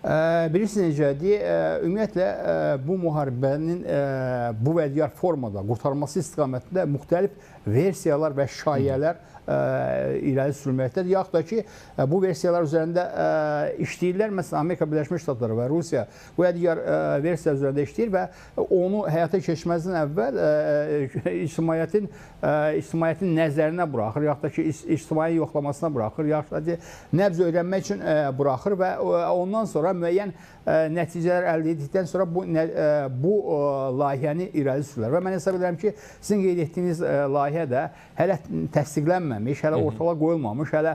Bilirsiniz necədir? Ümumiyyətlə, bu müharibənin bu və digər formada qurtarması istiqamətində müxtəlif versiyalar və şayələr irəli sürülməkdədir. Yaxud da ki, bu versiyalar üzərində işləyirlər. Məsələn, Amerika Birləşmiş Ştatları və Rusiya bu və digər versiya üzərində işləyir və onu həyata keçməzdən əvvəl ictimaiyyətin nəzərinə buraxır, yaxud da ki, ictimai yoxlamasına buraxır, yaxud da ki, nəbz öyrənmək üçün buraxır və ondan sonra müəyyən nəticələr əldə etdikdən sonra bu layihəni irəli sürürlər. Və mən hesab edirəm ki, sizin qeyd etdiyiniz layihə də hələ təsdiqlənməmiş, hələ ortalığa qoyulmamış, hələ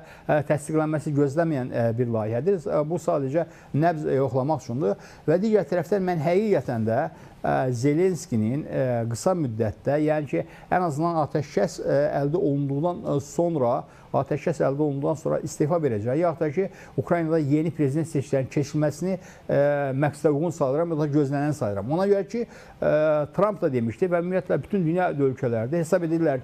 təsdiqlənməsi gözləməyən bir layihədir. Bu sadəcə nəbz yoxlamaq üçündür. Və digər tərəfdən mən həqiqətən də Zelenskinin qısa müddətdə, yəni ki, ən azından atəşkəs əldə olunduqdan sonra istefa verəcək. Yaxud da ki, Ukraynada yeni prezident seçkilərinin keçirilməsini məqsədə uyğun sayıram, ya da gözlənən sayıram. Ona görə ki, Trump da demişdi və ümumiyyətlə bütün dünya ölkələrdə hesab edirlər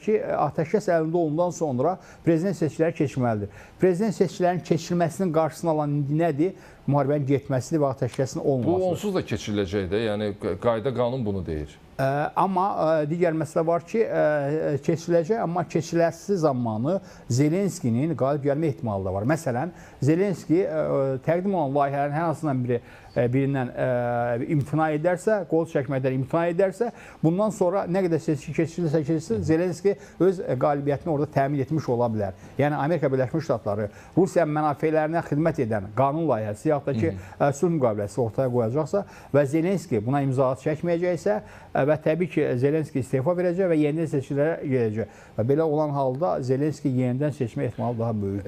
ki, atəşkəs əlində olundan sonra prezident seçkiləri keçirməlidir. Prezident seçkilərinin keçirilməsinin qarşısını alan nədir? Müharibənin getməsidir və atəşkəsin olmamasıdır. Bu onsuz da keçiriləcək də, yəni qayda qanun bunu deyir. Amma digər məsələ var ki, keçiriləcək, amma keçiriləsi zamanı Zelenskinin qalib gəlmə ehtimalı da var. Məsələn, Zelenski təqdim olan layihələrin hər hansından birindən imtina edərsə, qol çəkməkdən imtina edərsə, bundan sonra nə qədər seçki keçirilirsə keçirilsin, Zelenski öz qalibiyyətini orada təmin etmiş ola bilər. Yəni Amerika Birləşmiş Ştatları Rusiyanın mənafelərinə xidmət edən qanun layihəsi, yaxud da ki, sülh müqaviləsi ortaya qoyacaqsa və Zelenski buna imza çəkməyəcəksə və təbii ki, Zelenski istefa verəcək və yenidən seçkilərə gedəcək. Və belə olan halda Zelenski yenidən seçmə ehtimalı daha böyükdür.